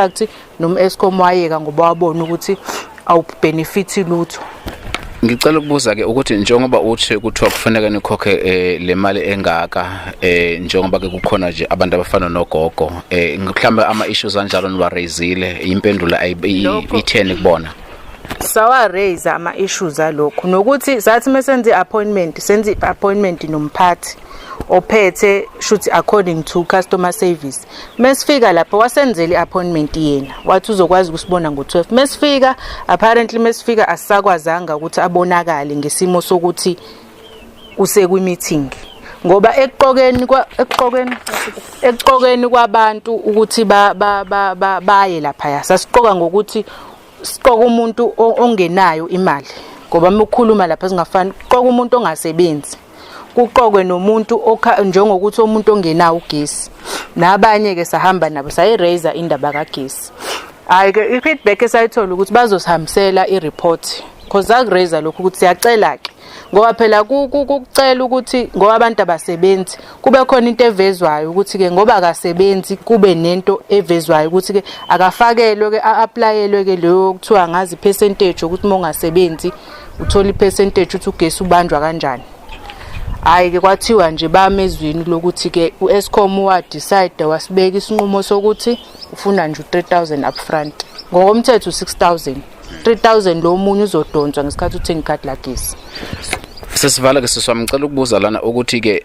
Fact noma Eskom wayeka ngoba wabona ukuthi awubenefit lutho. Ngicela ukubuza ke ukuthi njengoba uthi kuthiwa kufuneka nikhokhe le mali engaka, njengoba ke kukhona nje abantu abafana nogogo, mhlawumbe ama issues anjalo niwa-raisile, impendulo itheni kubona? Sawa raise ama issues alokho nokuthi sathi mesenze i-appointment, senze i-appointment nomphathi ophethe, shuthi according to customer service. Mesifika lapho wasenzela i-appointment yena, wathi uzokwazi ukusibona ngo-12. Mesifika, apparently mesifika asisakwazanga ukuthi abonakale ngesimo sokuthi usekwi-meeting, ngoba ekuqokeni kwabantu ukuthi ba ba ba, ba baye laphaya, sasiqoka ngokuthi siqoka umuntu ongenayo imali, ngoba uma ukhuluma lapha singafani, qoka umuntu ongasebenzi, kuqokwe nomuntu njengokuthi umuntu ongenawo ugesi. Nabanye ke sahamba nabo, sayi-raise indaba kagesi. Hayi ke, i-feedback esayithola ukuthi bazosihambisela i-report, cause aku-raise lokhu ukuthi siyacela ke, ngoba phela kucela ukuthi ngoba abantu abasebenzi, kube khona into evezwayo ukuthi ke ngoba akasebenzi, kube nento evezwayo ukuthi ke akafakelwe ke, a-applyelwe ke leyo kuthiwa ngazi percentage, ukuthi uma ungasebenzi uthola i-percentage, ukuthi ugesi ubanjwa kanjani. Hayi ke, kwathiwa nje bamezwini lokuthi ke uEskom wa decide, wasibeka isinqumo sokuthi ufuna nje u3000 upfront. Ngokomthetho u6000, 3000 lo munye uzodonswa ngesikhathi uthenga ikhadi lagesi. Sesivala ke, siswami, ngicela ukubuza lana ukuthi ke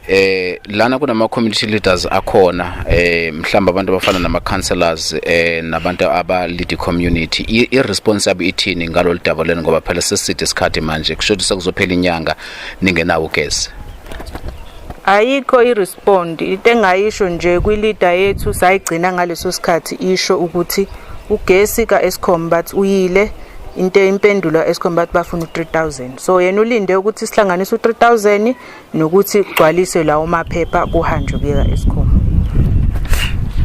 lana kunama community leaders akhona, mhlawumbe abantu abafana nama councillors nabantu aba lead community, i response yabo ithini ngalolu daba leni? Ngoba phela seside isikhathi manje, kusho ukuthi sekuzophela inyanga ningenawo ugesi. Ayikho i-respond. Into engayisho nje kwi-leader yethu, sayigcina ngaleso sikhathi isho ukuthi ugesi ka-Eskom bathi uyile, into impendulo ka-Eskom bathi bafuna u-3000. So yena ulinde ukuthi sihlanganise u-3000 nokuthi kugcwaliswe lawo maphepha, kuhanjwe kuye ka-Eskom.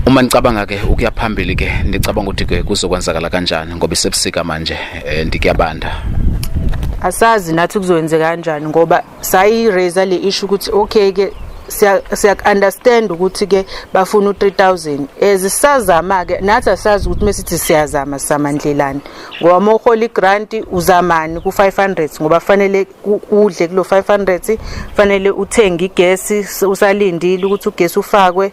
Uma nicabanga ke ukuya phambili ke, nicabanga ukuthi ke kuzokwenzakala kanjani, ngoba isebusika manje, ndikuyabanda? Asazi nathi kuzokwenzeka kanjani, ngoba sayi-raise le issue ukuthi okay ke, siya understand ukuthi ke bafuna u3000, as sazama ke nathi asazi ukuthi mesithi siyazama, sizama ndlelani, ngoba uma uhola igrant uzamani ku500, ngoba fanele udle kulo 500, fanele uthenge igesi, usalindile ukuthi ugesi ufakwe,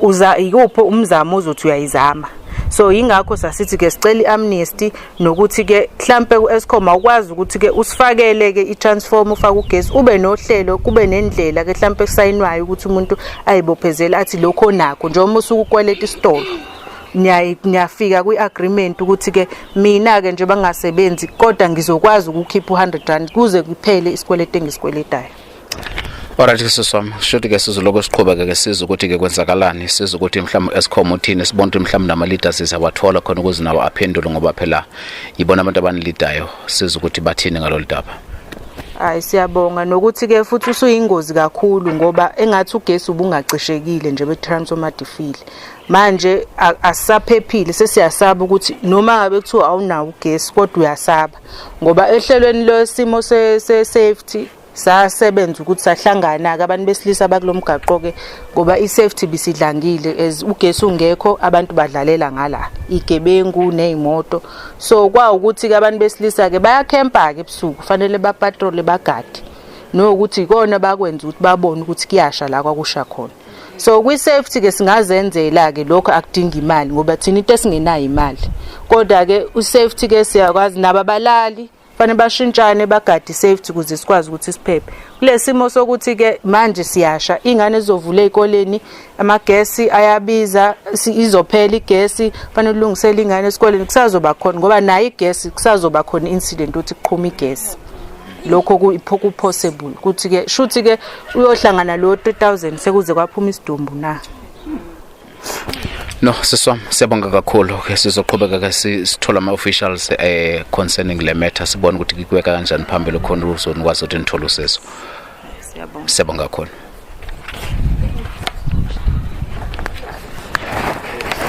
uza ikuphi umzamo ozothi uyayizama? So ingakho sasithi ke sicela iamnesty, nokuthi ke mhlambe kuEskom awukwazi ukuthi ke usifakele ke itransformer, ufake ugesi, ube nohlelo, kube nendlela ke mhlambe kusayinwayo ukuthi umuntu ayibophezela athi lokho nakho, njengoba usuke ukweleta isitolo, niyafika kwi-agreement ukuthi ke mina ke nje bangasebenzi, kodwa ngizokwazi ukukhipha u100 rand kuze kuphele isikweletu engisikweletayo. Alright siswami, shuthi ke sizoloko siqhubeka ke, sizwe ukuthi ke kwenzakalani, sizwe ukuthi mhlawumbe Eskom uthini, sibone ukuthi mhlawumbe nama leaders siyawathola khona ukuze nawo aphendule, ngoba phela yibona abantu abanileadayo, sizwe ukuthi bathini ngalolu daba. Hayi, siyabonga. Nokuthi ke futhi usuyingozi kakhulu, ngoba engathi ugesi ubungacishekile nje, be-transformer ifile manje, asisaphephile, sesiyasaba ukuthi noma ngabe kuthiwa awunawo ugesi, kodwa uyasaba, ngoba ehlelweni lwesimo se-safety sasebenza ukuthi sahlangana-ke abantu besilisa bakulo mgaqo-ke, ngoba i-safety bisidlangile as ugesi ungekho, abantu badlalela ngala igebengu ney'moto. So kwawukuthi-ke abantu besilisa-ke bayakhempa-ke ebusuku, fanele bapatrole, bagade, nokuthi ikona bakwenza ukuthi babone ukuthi kuyasha la kwakusha khona. So kwi-safety-ke singazenzela-ke lokho, akudingi imali, ngoba thina into esingenayo imali, kodwa-ke u-safety-ke siyakwazi nabo abalali, fanele bashintshane bagade i-safety ukuze sikwazi ukuthi siphephe kule simo sokuthi-ke manje siyasha, iy'ngane zizovula ey'koleni, amagesi ayabiza, izophela igesi, fanele ulungisele ingane esikoleni. Kusazoba khona, ngoba nayo igesi kusazoba khona incident ukuthi kuqhuma igesi, lokho ku-possible ukuthi-ke shuthi-ke uyohlangana lo 3000 sekuze kwaphuma isidumbu na. No siswami, siyabonga kakhulu ke. Sizoqhubeka ke sithola ama officials concerning le matter, sibone ukuthi kubeka kanjani phambili khona uzokwazi ukuthi nithole usizo. Siyabonga. Siyabonga kakhulu.